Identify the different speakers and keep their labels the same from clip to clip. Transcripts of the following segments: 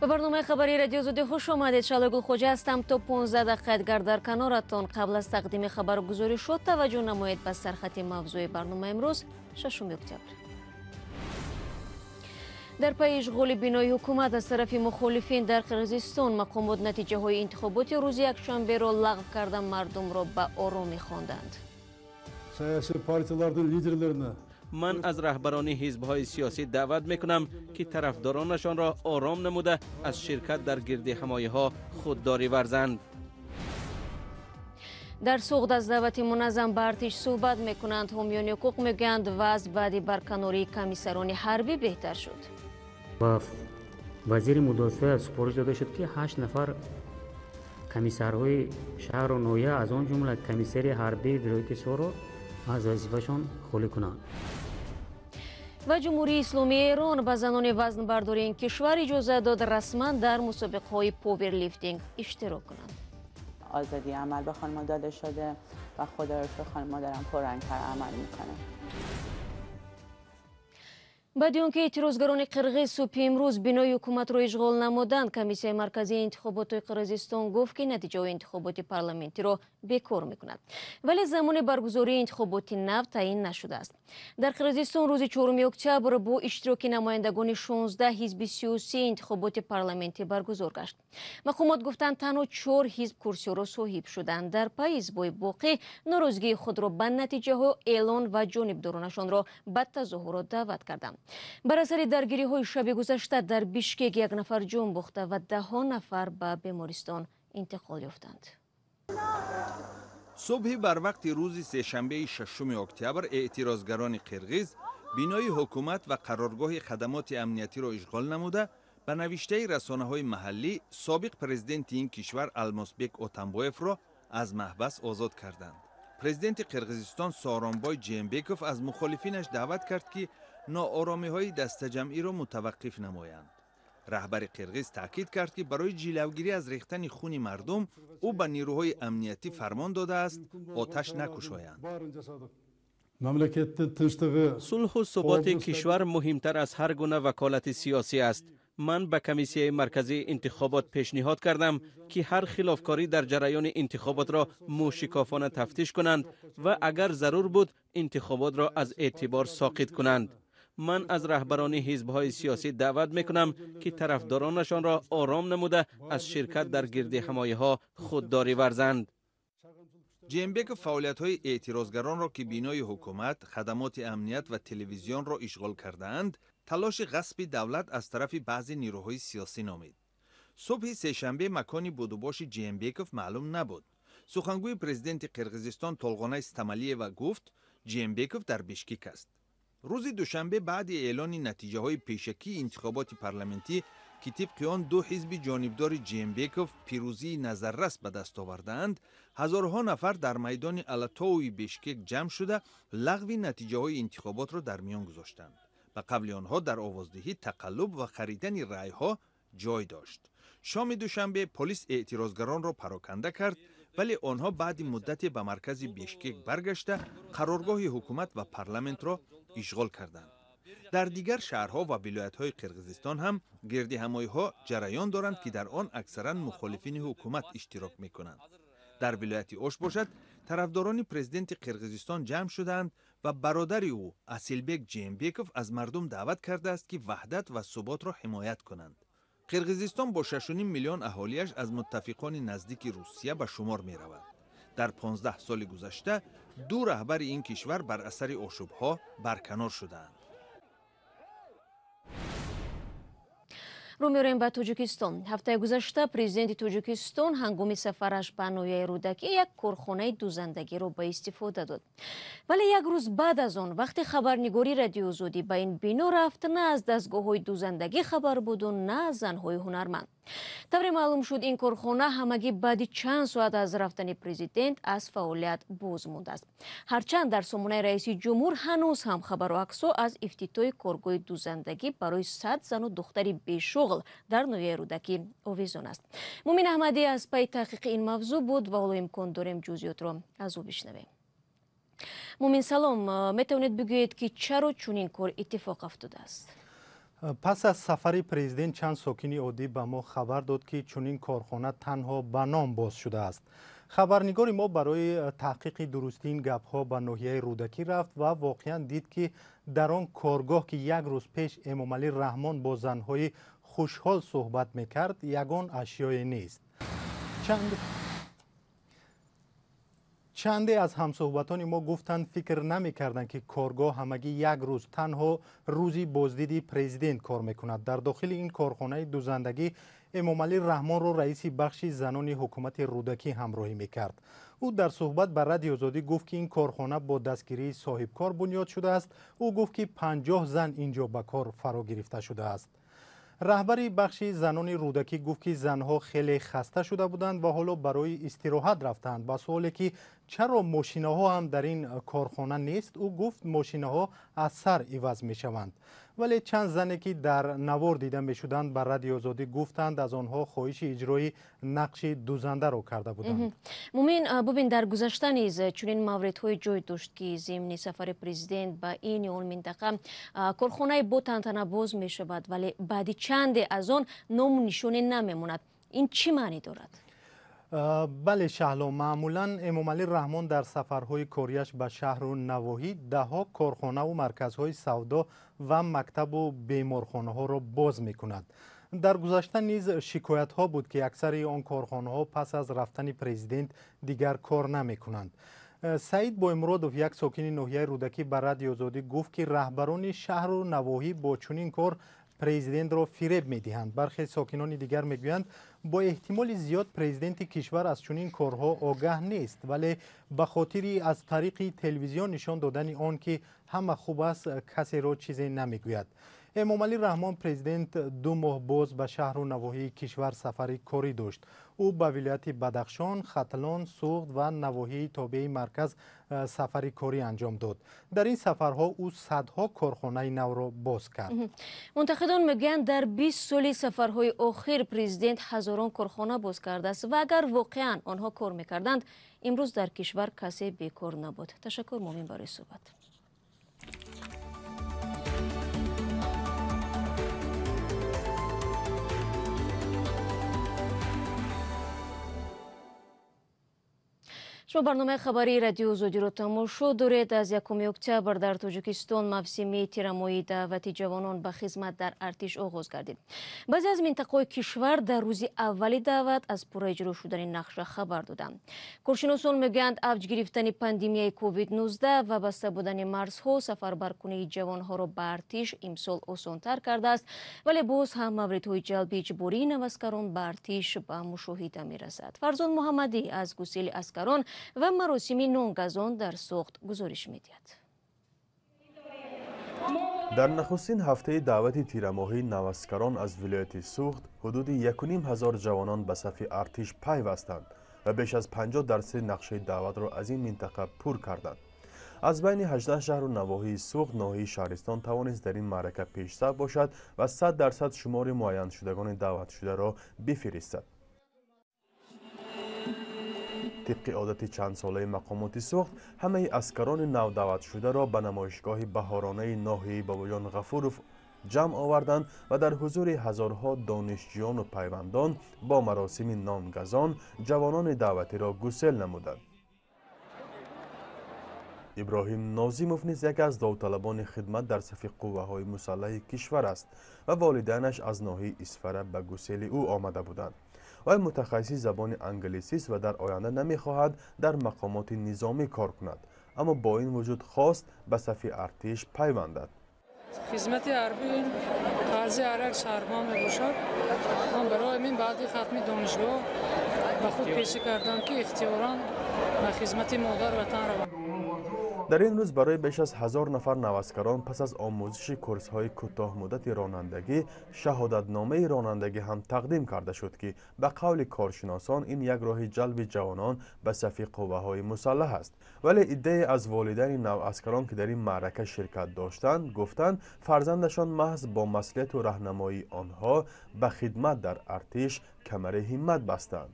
Speaker 1: Ба барномаи хабарии Радиои Озодӣ хуш омадед. Шаҳло Гулхоҷа ҳастам. То 15 дақиқа дигар дар каноратон. Қабл аз тақдими хабару гузоришот таваҷҷӯҳ намоед ба сархати мавзӯи барномаи имрӯз, 6 октябр. Дар пайи ишғоли бинои ҳукумат аз тарафи мухолифин дар Қирғизистон, мақомот натиҷаҳои интихоботи рӯзи якшанберо лағв карда, мардумро ба оромӣ хонданд.
Speaker 2: Саясий партиялардын лидерлерine
Speaker 3: Ман аз раҳбарони ҳизбҳои сиёсӣ даъват мекунам, ки тарафдоронашонро ором намуда, аз ширкат дар гирдиҳамоиҳо худдорӣ варзанд.
Speaker 1: Дар Суғд аз даъвати муназзам ба артиш суҳбат мекунанд. Ҳомиёни ҳуқуқ мегӯянд, вазъ баъди барканории комиссарони ҳарбӣ беҳтар шуд.
Speaker 4: Ба вазири мудофиа супориш дода шуд, ки ҳашт нафар комиссарҳои шаҳру ноҳия, аз он ҷумла комиссари ҳарбии вилояти Суғдро, аз вазифашон холӣ кунанд.
Speaker 1: Ва Ҷумҳурии Исломии Эрон ба занони вазнбардори ин кишвар иҷозат дод расман дар мусобиқаҳои поверлифтинг иштирок кунанд.
Speaker 5: آزادی عمل به خانم‌ها داده شده و خدا رو شکر خانم‌ها دارن پررنگتر عمل میکنن.
Speaker 1: Баъди он ки эътирозгарони қирғиз субҳи имрӯз бинои ҳукуматро ишғол намуданд, Комиссияи марказии интихоботи Қирғизистон гуфт, ки натиҷаҳои интихоботи парламентиро бекор мекунад, вале замони баргузории интихоботи нав таъин нашудааст. Дар Қирғизистон рӯзи 4 октябр бо иштироки намояндагони 16 ҳизби сиёсӣ интихоботи парламентӣ баргузор гашт. Мақомот гуфтанд, танҳо чор ҳизб курсиёро соҳиб шуданд. Дар пай ҳизбҳои боқӣ норозигии худро ба натиҷаҳо эълон ва ҷонибдоронашонро ба тазоҳурот даъват карданд. Бар асари даргириҳои шаби гузашта дар Бишкек як нафар ҷон бохта ва даҳҳо нафар ба бемористон интиқол ёфтанд.
Speaker 6: Субҳи барвақти рӯзи сешанбеи 6 октябр эътирозгарони қирғиз бинои ҳукумат ва қароргоҳи хадамоти амниятиро ишғол намуда, ба навиштаи расонаҳои маҳаллӣ, собиқ президенти ин кишвар Алмосбек Отамбоевро аз маҳбас озод карданд. Президенти Қирғизистон Сооронбой Ҷеенбеков аз мухолифинаш даъват кард, ки нооромиҳои дастаҷамъиро мутаваққиф намоянд. Раҳбари қирғиз таъкид кард, ки барои ҷилавгирӣ аз рехтани хуни мардум ӯ ба нирӯҳои амниятӣ фармон додааст оташ накушоянд.
Speaker 2: Мамлекеттин тынчтыгы
Speaker 3: Сулҳу суботи кишвар муҳимтар аз ҳар гуна ваколати сиёсӣ аст. Ман ба Комиссияи марказии интихобот пешниҳод кардам, ки ҳар хилофкорӣ дар ҷараёни интихоботро мӯшикофона тафтиш кунанд ва агар зарур буд, интихоботро аз эътибор соқит кунанд. Ман аз раҳбарони ҳизбҳои сиёсӣ даъват мекунам, ки тарафдоронашонро ором намуда, аз ширкат дар гирдиҳамоиҳо худдорӣ варзанд.
Speaker 6: Ҷеенбеков фаъолиятҳои эътирозгаронро, ки бинои ҳукумат, хадамоти амният ва телевизионро ишғол кардаанд, талоши ғасби давлат аз тарафи баъзе нирӯҳои сиёсӣ номид. Субҳи сешанбе макони будубоши Ҷеенбеков маълум набуд. Сухангӯи президенти Қирғизистон Толғонай Стамалиева гуфт, Ҷеенбеков дар Бишкек аст. Рӯзи душанбе, баъди эълони натиҷаҳои пешакии интихоботи парламентӣ, ки тибқи он ду ҳизби ҷонибдори Ҷеенбеков пирӯзии назаррас ба даст овардаанд, ҳазорҳо нафар дар майдони Алатоуи Бишкек ҷамъ шуда, лағви натиҷаҳои интихоботро дар миён гузоштанд. Ба қавли онҳо, дар овоздиҳӣ тақаллуб ва харидани раъйҳо ҷой дошт. Шоми душанбе полис эътирозгаронро пароканда кард, вале онҳо баъди муддате ба маркази Бишкек баргашта, қароргоҳи ҳукумат ва парламентро ишғол карданд. Дар дигар шаҳрҳо ва вилоятҳои Қирғизистон ҳам гирдиҳамоиҳо ҷараён доранд, ки дар он аксаран мухолифини ҳукумат иштирок мекунанд. Дар вилояти Ош бошад, тарафдорони президенти Қирғизистон ҷамъ шудаанд ва бародари ӯ Асилбек Ҷеенбеков аз мардум даъват кардааст, ки ваҳдат ва суботро ҳимоят кунанд. Қирғизистон бо 6,5 миллион аҳолиаш аз муттафиқони наздики Русия ба шумор меравад. Дар 15 соли гузашта ду раҳбари ин кишвар бар асари ошӯбҳо барканор шудаанд.
Speaker 1: Рӯ меорем ба Тоҷикистон. Ҳафтаи гузашта президенти Тоҷикистон ҳангоми сафараш ба ноҳияи Рӯдакӣ як корхонаи дузандагиро ба истифода дод. Вале як рӯз баъд аз он, вақте хабарнигори Радиои Озодӣ ба ин бино рафт, на аз дастгоҳҳои дузандагӣ хабар буду, на аз занҳои ҳунарманд. Тавре маълум шуд, ин корхона ҳамагӣ баъди чанд соат аз рафтани президент аз фаъолият боз мондааст. Ҳарчанд дар сомонаи раиси ҷумҳур ҳанӯз ҳам хабару аксҳо аз ифтитоҳи коргоҳи дузандагӣ барои 100 зану духтари бешуғл дар ноҳияи Рӯдакӣ овезон аст. Мумин Аҳмадӣ аз пайи таҳқиқи ин мавзӯъ буд ва ҳоло имкон дорем ҷузъиётро аз ӯ бишнавем. Мумин, салом. Метавонед бигӯед, ки чаро чунин кор иттифоқ афтодааст?
Speaker 7: Пас аз сафари президент чанд сокини оддӣ ба мо хабар дод, ки чунин корхона танҳо ба ном боз шудааст. Хабарнигори мо барои таҳқиқи дурустии ин гапҳо ба ноҳияи Рӯдакӣ рафт ва воқеан дид, ки дар он коргоҳ, ки як рӯз пеш Эмомалӣ Раҳмон бо занҳои хушҳол суҳбат мекард, ягон ашёе нест. Чанде аз ҳамсӯҳбатони мо гуфтанд, фикр намекарданд, ки коргоҳ ҳамагӣ як рӯз, танҳо рӯзи боздиди президент кор мекунад. Дар дохили ин корхонаи дузандагӣ Эмомалӣ Раҳмонро раиси бахши занони ҳукумати Рӯдакӣ ҳамроҳӣ мекард. Ӯ дар суҳбат ба Радиои Озодӣ гуфт, ки ин корхона бо дастгирии соҳибкор бунёд шудааст. Ӯ гуфт, ки 50 зан ин ҷо ба кор фаро гирифта шудааст. Раҳбари бахши занони Рӯдакӣ гуфт, ки занҳо хеле хаста шуда буданд ва ҳоло барои истироҳат рафтанд. Ба суоле, ки чаро мошинаҳо ҳам дар ин корхона нест, ӯ гуфт, мошинаҳо аз сар иваз мешаванд. Вале чанд зане, ки дар навор дида мешуданд, ба Радиои Озодӣ гуфтанд, аз онҳо хоҳиши иҷрои нақши дузандаро карда буданд.
Speaker 1: Мумин, бубин, дар гузашта низ чунин мавридҳое ҷой дошт, ки зимни сафари президент ба ин ё он минтақа корхонаи бо тантана боз мешавад, вале баъди чанде аз он ному нишоне намемонад. Ин чӣ маънӣ дорад?
Speaker 7: Бале, Шаҳло, маъмулан Эмомалӣ Раҳмон дар сафарҳои кориаш ба шаҳру навоҳӣ даҳҳо корхонаву марказҳои савдо ва мактабу беморхонаҳоро боз мекунад. Дар гузашта низ шикоятҳо буд, ки аксари он корхонаҳо пас аз рафтани президент дигар кор намекунанд. Саид Боймуродов, як сокини ноҳияи Рӯдакӣ, ба Радиои Озодӣ гуфт, ки раҳбарони шаҳру навоҳӣ бо чунин кор президентро фиреб медиҳанд. Бархе сокинони дигар мегӯянд, бо эҳтимоли зиёд президенти кишвар аз чунин корҳо огаҳ нест, вале ба хотири аз тариқи телевизион нишон додани он, ки ҳама хуб аст, касеро чизе намегӯяд. Эмомалӣ Раҳмон президент 2 моҳ боз ба шаҳру навоҳии кишвар сафари корӣ дошт. Ӯ ба вилояти Бадахшон, Хатлон, Суғд ва навоҳии тобеи марказ сафари корӣ анҷом дод. Дар ин сафарҳо ӯ садҳо корхонаи навро боз кард.
Speaker 1: Мунтақидон мегӯянд, дар 20 соли сафарҳои охир президент ҳазорон корхона боз кардааст ва агар воқеан онҳо кор мекарданд, имрӯз дар кишвар касе бекор набуд. Ташаккур, Мумин, барои суҳбат. Шумо барномаи хабарии Радиои Озодиро тамошо доред. Аз 1 октябр дар Тоҷикистон мавсими тирамоҳии даъвати ҷавонон ба хизмат дар артиш оғоз гардид. Баъзе аз минтақаҳои кишвар дар рӯзи аввали даъват аз пурра иҷро шудани нақша хабар доданд. Коршиносон мегӯянд, авҷ гирифтани пандемияи COVID-19 ва баста будани марзҳо сафарбаркунии ҷавонҳоро ба артиш имсол осонтар кардааст, вале боз ҳам мавридҳои ҷалби иҷбории наваскарон ба артиш ба мушоҳида мерасад. Фарзон Муҳаммадӣ аз гусели аскарон ва маросими нонгазон дар Суғд гузориш медиҳад.
Speaker 8: Дар нахустин ҳафтаи даъвати тирамоҳии наваскарон аз вилояти Суғд ҳудуди 1500 ҷавонон ба сафи артиш пайвастанд ва беш аз 50% нақшаи даъватро аз ин минтақа пур карданд. Аз байни 18 шаҳру навоҳии Суғд ноҳияи Шаҳристон тавонист дар ин маърака пешсаф бошад ва 100% шумори муайяншудагони даъватшударо бифиристад. Тибқи одати чандсолаи мақомоти Суғд, ҳамаи аскарони навдаъватшударо ба намоишгоҳи баҳоронаи ноҳияи Бобоҷон Ғафуров ҷамъ оварданд ва дар ҳузури ҳазорҳо донишҷӯёну пайвандон бо маросими нонгазон ҷавонони даъватиро гусел намуданд. Иброҳим Нозимов низ яке аз довталабони хидмат дар сафи қувваҳои мусаллаҳи кишвар аст ва волидайнаш аз ноҳияи Исфара ба гусели ӯ омада буданд. Вай мутахассиси забони англисист ва дар оянда намехоҳад дар мақомоти низомӣ кор кунад, аммо бо ин вуҷуд хост ба сафи артиш пайвандад.
Speaker 9: Хизмати ҳарбӣ қарзи ҳар як шаҳрванд мебошад. Ман барои ҳамин баъди хатми донишгоҳ ба худ пешӣ кардам, ки ихтиёран ба хизмати модар ватан равам.
Speaker 8: Дар ин рӯз барои беш аз 1000 нафар наваскарон пас аз омӯзиши курсҳои кӯтоҳмуддати ронандагӣ шаҳодатномаи ронандагӣ ҳам тақдим карда шуд, ки ба қавли коршиносон ин як роҳи ҷалби ҷавонон ба сафи қувваҳои мусаллаҳ аст. Вале иддае аз волидайни наваскарон, ки дар ин маърака ширкат доштанд, гуфтанд фарзандашон маҳз бо маслиҳату раҳнамоии онҳо ба хидмат дар артиш камари ҳиммат бастанд.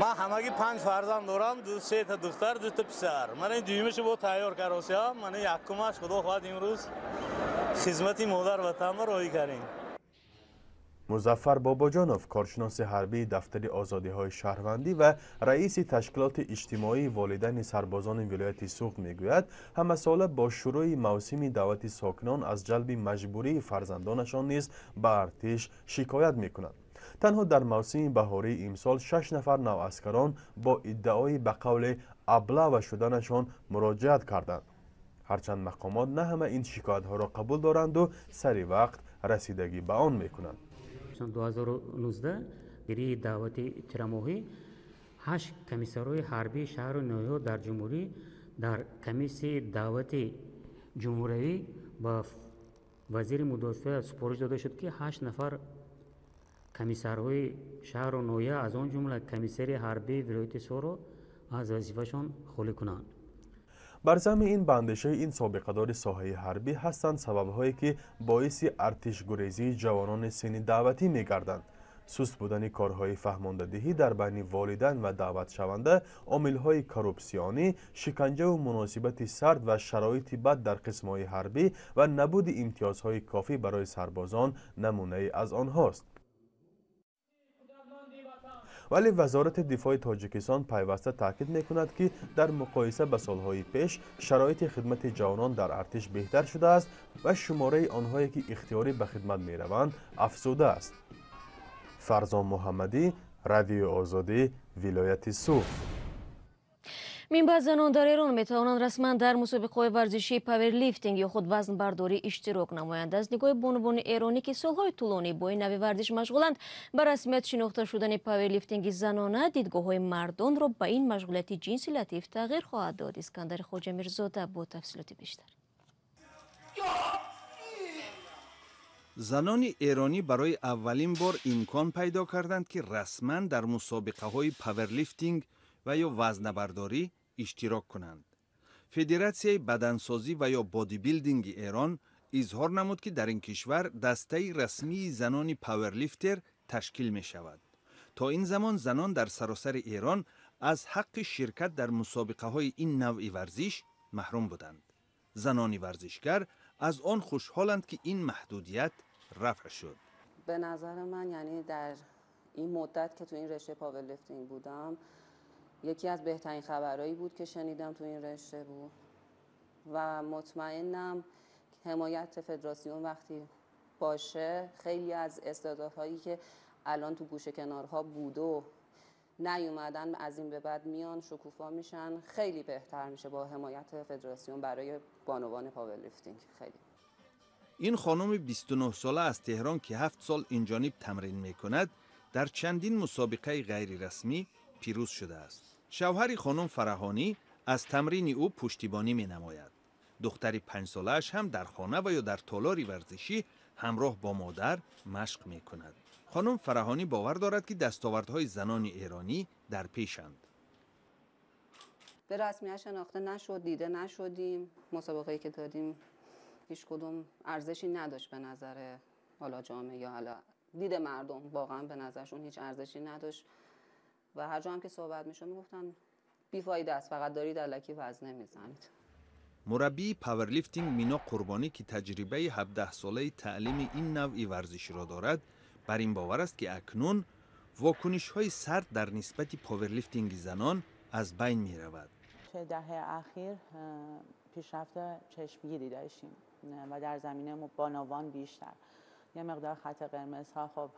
Speaker 10: Ман ҳамагӣ 5 фарзанд дорам, 3 та духтар, 2 та писар. Ман ин дуюмашро бо тайёр каросиям, ман ин якумаш худо хоҳад имрӯз Хизмати модар ватанро роҳӣ кардем.
Speaker 8: Музаффар Бобоҷонов, коршиноси ҳарбии дафтари озодиҳои шаҳрвандӣ ва раиси ташкилоти иҷтимоии волидайни сарбозони вилояти Суғд мегӯяд, ҳамасола бо шурӯи мавсими даъвати сокинон аз ҷалби маҷбурии фарзандонашон низ ба артиш шикоят мекунанд. Танҳо дар мавсими баҳории имсол 6 нафар наваскарон бо иддаои ба қавле аблава шуданашон муроҷиат карданд. Ҳарчанд мақомот на ҳама ин шикоятҳоро қабул доранду сари вақт расидагӣ ба он мекунанд.
Speaker 4: 2019 гирии даъвати тирамоҳӣ 8 комиссарҳои ҳарбии шаҳру ноҳияҳо дар ҷумҳурӣ дар комиссияи даъвати ҷумҳуриявӣ ба вазири мудофиа супориш дода шуд, ки 8 нафар комиссарҳои шаҳру ноҳия, аз он ҷумла комиссари ҳарбии вилояти Суғдро аз вазифашон холӣ кунанд.
Speaker 8: Бар замми ин ба андешаи ин собиқадори соҳаи ҳарбӣ ҳастанд сабабҳое, ки боиси артишгурезии ҷавонони синни даъватӣ мегарданд. Суст будани корҳои фаҳмондадиҳӣ дар байни волидайн ва даъватшаванда, омилҳои коррупсионӣ, шиканҷаву муносибати сард ва шароити бад дар қисмҳои ҳарбӣ ва набуди имтиёзҳои кофӣ барои сарбозон намунае аз онҳост. Вале Вазорати дифои Тоҷикистон пайваста таъкид мекунад, ки дар муқоиса ба солҳои пеш шароити хидмати ҷавонон дар артиш беҳтар шудааст ва шумораи онҳое, ки ихтиёрӣ ба хидмат мераванд, афзудааст. Фарзон Муҳаммадӣ, Радиои Озодӣ, вилояти Суғд.
Speaker 1: Минбаъд занон дар Эрон метавонанд расман дар мусобиқаҳои варзишии паверлифтинг ё худ вазнбардорӣ иштирок намоянд. Аз нигоҳи бонувони эронӣ, ки солҳои тӯлонӣ бо ин нави варзиш машғуланд, ба расмият шинохта шудани паверлифтинги занона дидгоҳҳои мардонро ба ин машғулияти ҷинси латиф тағйир хоҳад дод. Искандари Хоҷамирзода бо тафсилоти бештар.
Speaker 6: Занони эронӣ барои аввалин бор имкон пайдо карданд, ки расман дар мусобиқаҳои паверлифтинг ва ё вазнабардорӣ иштирок кунанд. Федератсияи бадансозӣ ва ё бодибилдинги Эрон изҳор намуд, ки дар ин кишвар дастаи расмии занони паверлифтер ташкил мешавад. То ин замон занон дар саросари Эрон аз ҳаққи ширкат дар мусобиқаҳои ин навъи варзиш маҳрум буданд. Занони варзишгар аз он хушҳоланд, ки ин маҳдудият рафъ шуд.
Speaker 11: به نظر من یعنی در این مدت که تو این رشته پاورلیفتینگ بودم، یکی از بهترین خبرهایی بود که شنیدم تو این رشته بود و مطمئنم حمایت فدراسیون وقتی باشه خیلی از استعدادهایی که الان تو گوشه کنارها بود و نیومدن از این به بعد میان شکوفا میشن. خیلی بهتر میشه با حمایت فدراسیون برای بانوان پاورلیفتینگ. خیلی
Speaker 6: این خانم 29 ساله از تهران که 7 سال اینجانب تمرین میکند، در چندین مسابقه غیر رسمی پیروز شده است. شوهر خانم فراهانی از تمرین او پشتیبانی می نماید. دختر 5 ساله‌اش هم در خانه و یا در تالار ورزشی همراه با مادر مشق می کند. خانم فراهانی باور دارد که دستاوردهای زنان ایرانی در پیشند.
Speaker 11: به رسمیت شناخته نشد، دیده نشدیم. مسابقه‌ای که دادیم هیچ کدوم ارزشی نداشت به نظر حالا جامعه یا حالا دید مردم، واقعا به نظرشون هیچ ارزشی نداشت و هر جا هم که صحبت میشد میگفتن بی‌فایده است، فقط دارید الکی وزنه میزنید.
Speaker 6: مربی پاورلیفتینگ مینا قربانی که تجربه 17 ساله تعلیم این نوع ورزش را دارد، بر این باور است که اکنون واکنش‌های سرد در نسبت پاورلیفتینگ زنان از بین می‌رود.
Speaker 5: چه دهه اخیر پیشرفت چشمگیری داشتیم و در زمینه بانوان بیشتر. یه مقدار خط قرمزها خب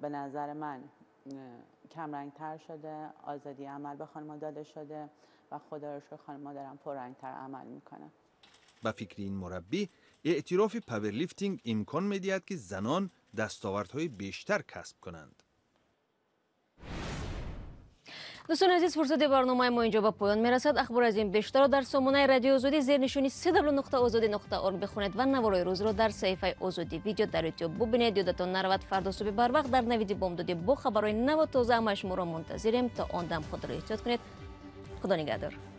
Speaker 5: به نظر من کمرنگتر شده، آزادی عمل به خانم‌ها داده شده و خدا رو شکر خانم‌ها دارن پررنگتر عمل میکنن.
Speaker 6: به فکر این مربی، اعتراف پاورلیفتینگ امکان میدهد که زنان دستاوردهای بیشتر کسب کنند.
Speaker 1: دوستان عزیز، فرصت برنامه ما اینجا به پایان میرسد. اخبار از این بیشتر را در سامانه رادیو آزادی زیر نشانی cw.ozodi.org بخونید و نوارهای روز را در صفحه آزادی ویدیو در یوتیوب ببینید. یادتان نرود فردا صبح بر وقت در نوید بامدادی با خبرهای نو و تازه همه شما را منتظریم. تا آن دم خود را احتیاط کنید. خدا نگهدار.